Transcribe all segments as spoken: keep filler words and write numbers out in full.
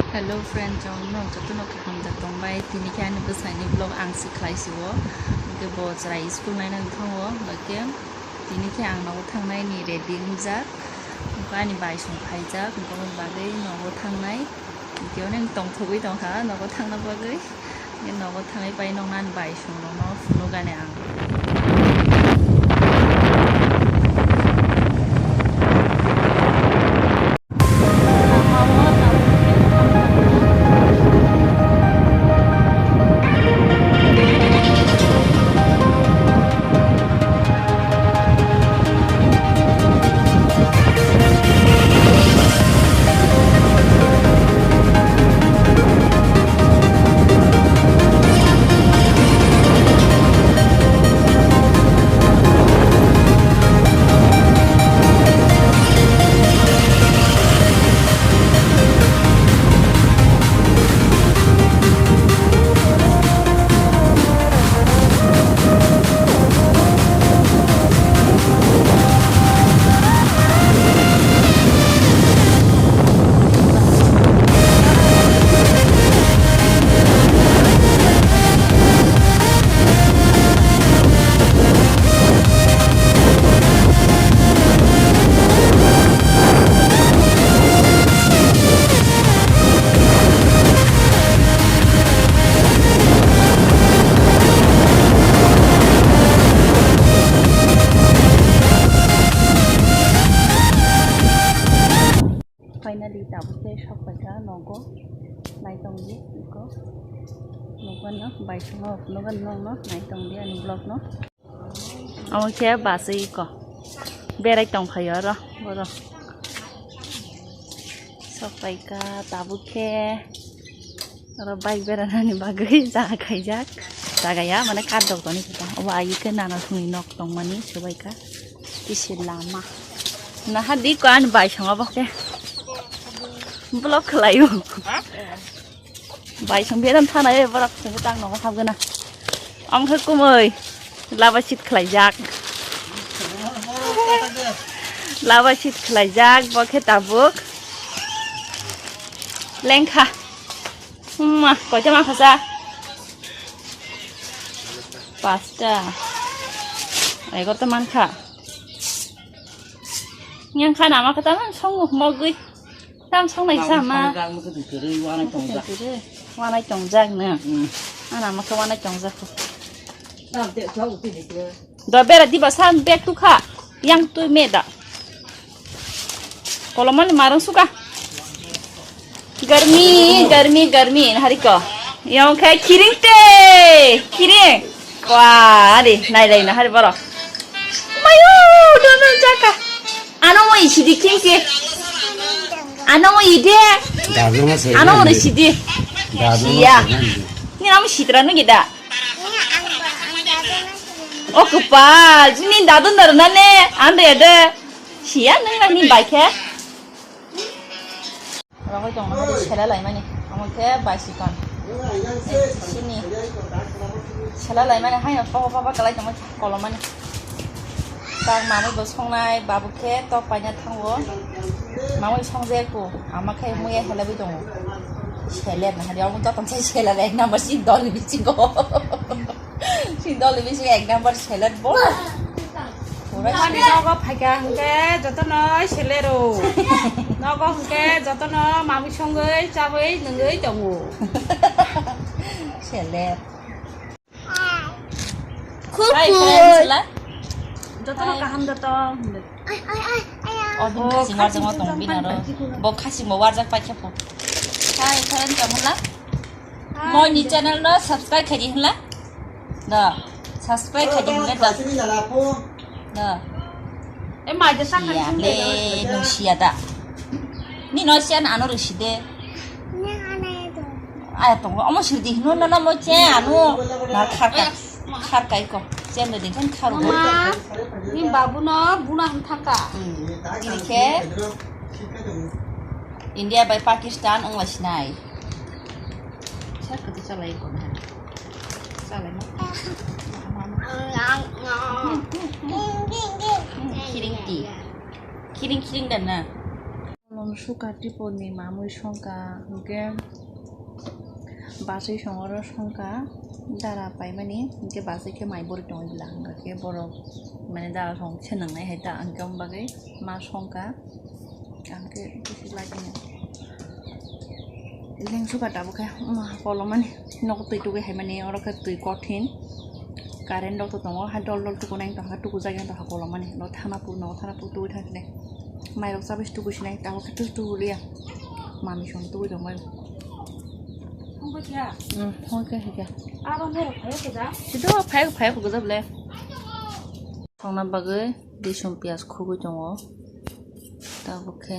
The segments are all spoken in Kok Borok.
Hello friend, jotono jotono kaham da tongbai. Tini khe ani bwsaini vlog ang si khlai si o. Hwnkhe bo chwrai school naina thango. Hwnkhe tini khe ang nogo thangnai ni ready wngjak. Hwnkhe ani bai song phaijak, hwnkhe aboni bagwi nogo thangnai. Hwnkhe onek tongthogwi tongkha nogo thangna bagwi. Hwnkhe nogo thangwi pai nokna ani bai song rokno phunukgani ang. Finally, tabuk khe sok paikha nogo. Naitongdi iko. Nogo no bai songno phunukgani nokno, naitongdi ani vlog no. Omo khe bus iko. Berai tongphaio oro, oro. Sok paikha tabuk khe. Oro bike beranani bagwi jaga khaijak. Jaga ya mane kar dok toni khe ta. Obo ai khe nana thungni nok tongmani subaikha. Kisi lama. Naha di ko ani bai song obo khe. Block khlaio. Bai song beran thana e borok song tang nogo habgana. Am khe kumui. Laba seat khlaijak. Laba seat khlaijak, bo khe tabuk. Lengkha. Huma, koita mankha sa? Pasta. Egarota mankha. Yang kha nama kata man songo mogwi. Tam songnai sama. Wanai tongjak. Wanai tongjak na. Hmm. Ana maka wanai tongjak. Do bera diba san bag tu kha. Yang tu me da. Kolomani marang suka. Garmi, garmi, garmi, hari ko. Yang kha kiring te. Kiring. Wah, ari, nai lai na hari borok. Mayu, dono jaka. Ano mo isidi kingke. Ano mo ide. Ano mo isidi. Siya. Ni amo sitra no gida. O kupa, ni dadun dar na ne, andre de. Siya nang ni bai khe. Rogoi tong nang sela lai mani. Amo khe baisikon. Sini. Sela lai mani haino poho papa kalai tong kolom mani. Tak mamui bo songnai babu khe tok paina thango. Mamui songje ku ama khe muya helabui tongo. Seler na hari amo jotong sai seler ek number si dol bisingo. Sindol ni bising ek number selet bo. Pura mani nogo phaikha hwnkhe jotono selero. Nogo hwnkhe jotono mamui songwi chabwi nungwi tongo. Selet. Hai, friends, la. Jotono kaham joto. O bini khasing warjakma tongo bini aro. Bo khasing bo warjak paikha pho. Hai, friends, tong hwnla. Moi ni channel no subscribe khaidi hwnla. Da. Subscribe khaidi hwnla da. Da. E mai de sakha. Ya le nusia da. Ni no sian ano risi de. Aya tongo omo sirdi hino no no mo che ano na kharka kharka iko chen de din khan kharo. Mama, ni babu no buna hwn thaka. Ini khe India bai Pakistan wng lai sinai. Sa kati chalai ko na. Chalai ma. Kiring ti. Kiring kiring dan na. Lengsuka Tripurni mamwi songkha, hwnkhe baswi songoro songkha, dara paimani, hwnkhe baswi khe mai bwrwi tongwi bwla, hwnkhe borok mane dara song se nwngnai hai ta, hwnkhe omo bagwi ma songkha, hwnkhe bisi lagini. Lengsuka tabuk khe, um, kolomani, nogo twi tugwi hai mani, oro khe twi kothin, current rok to tongo, hai dol dol tukunai wng tongkha, tukujagwi wng tongkha kolomani, no thana pur, no thana pur tugwi thangkhe. Mairok chabai se tuku sinai, tabuk khe tuku tuku liya. Mami song tuku tong bai. Thongbai kha? Hmm, thongbai kha, kha. Abo mairok phai kha da? Sido phai, phai kha gajab le. Thongna bagwi bisum piyaj khugwi tongo. Tabuk khe.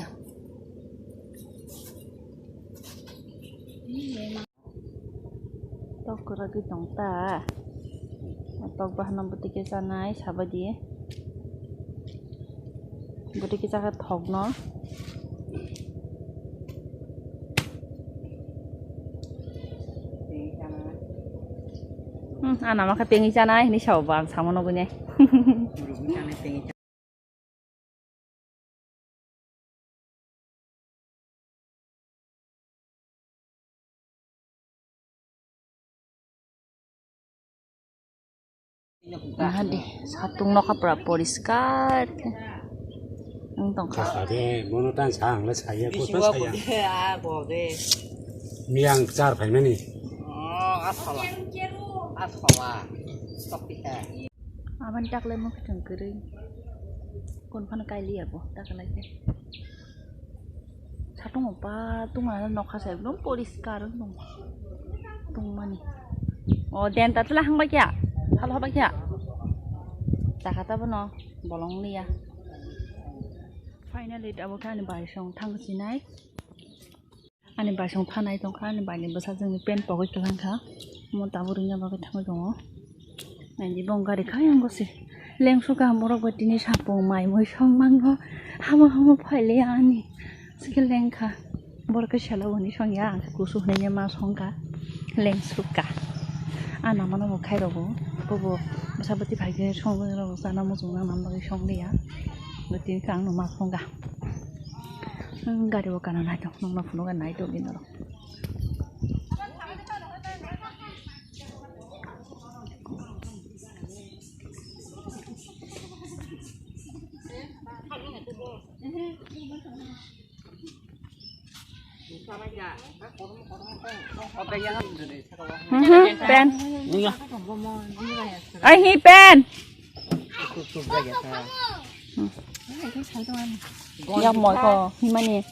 Tok kwrwgwi tong ta. Tok bahano bwtwi khe chanai, sabaidi. Bwtwi khe chakhe thokno. Hmm, ana makha tengwi chanai hinwi sao bo, ang samo nugwi nai. Naha di, satung nokha pura poriskar khe wng tongkha. Ade, bono tan sa ang le saya, kotor saya. Miyang char phaimani. Oh, asala. Asala. Tokpita. Abang tak le mukhe tong kwrwi. Kon phano kailiya bo, tak lai khe. Satung ba tungma nokha sa ekdom poriskar wng tong, tungmani. O den ta tla hangbai kya, phalo haba kya. Taka ta bono bolong liya. Finally abo khe ani bai song thang sinai. Ani bai song thanai tongkha, ani bai ni bwsa jwngni pant pogwi kwlangkha. Omo tabuk rwngya bagwi thangwi tongo. Naidi bong gari kha yang gosi. Lengsuka borok bai tini sapung mai mui song mango. Hamo hamo phaile ani. Sikhe lengkha. Borok khe selo hwnwi songya, ang khe kusu hwnwi ma songkha. Lengsuka. Ana mano bo khai rogo. Bobo bwsa bwtwi phai khe songwi rogo chana muchungna nam bagwi songliya. Bo tini khe ang no ma songkha. Hmm, gari o kana nai tong, nokno phunukha nai tong di norok. Mhm, pen. Ai, hi pen. Yak moi ko, himani.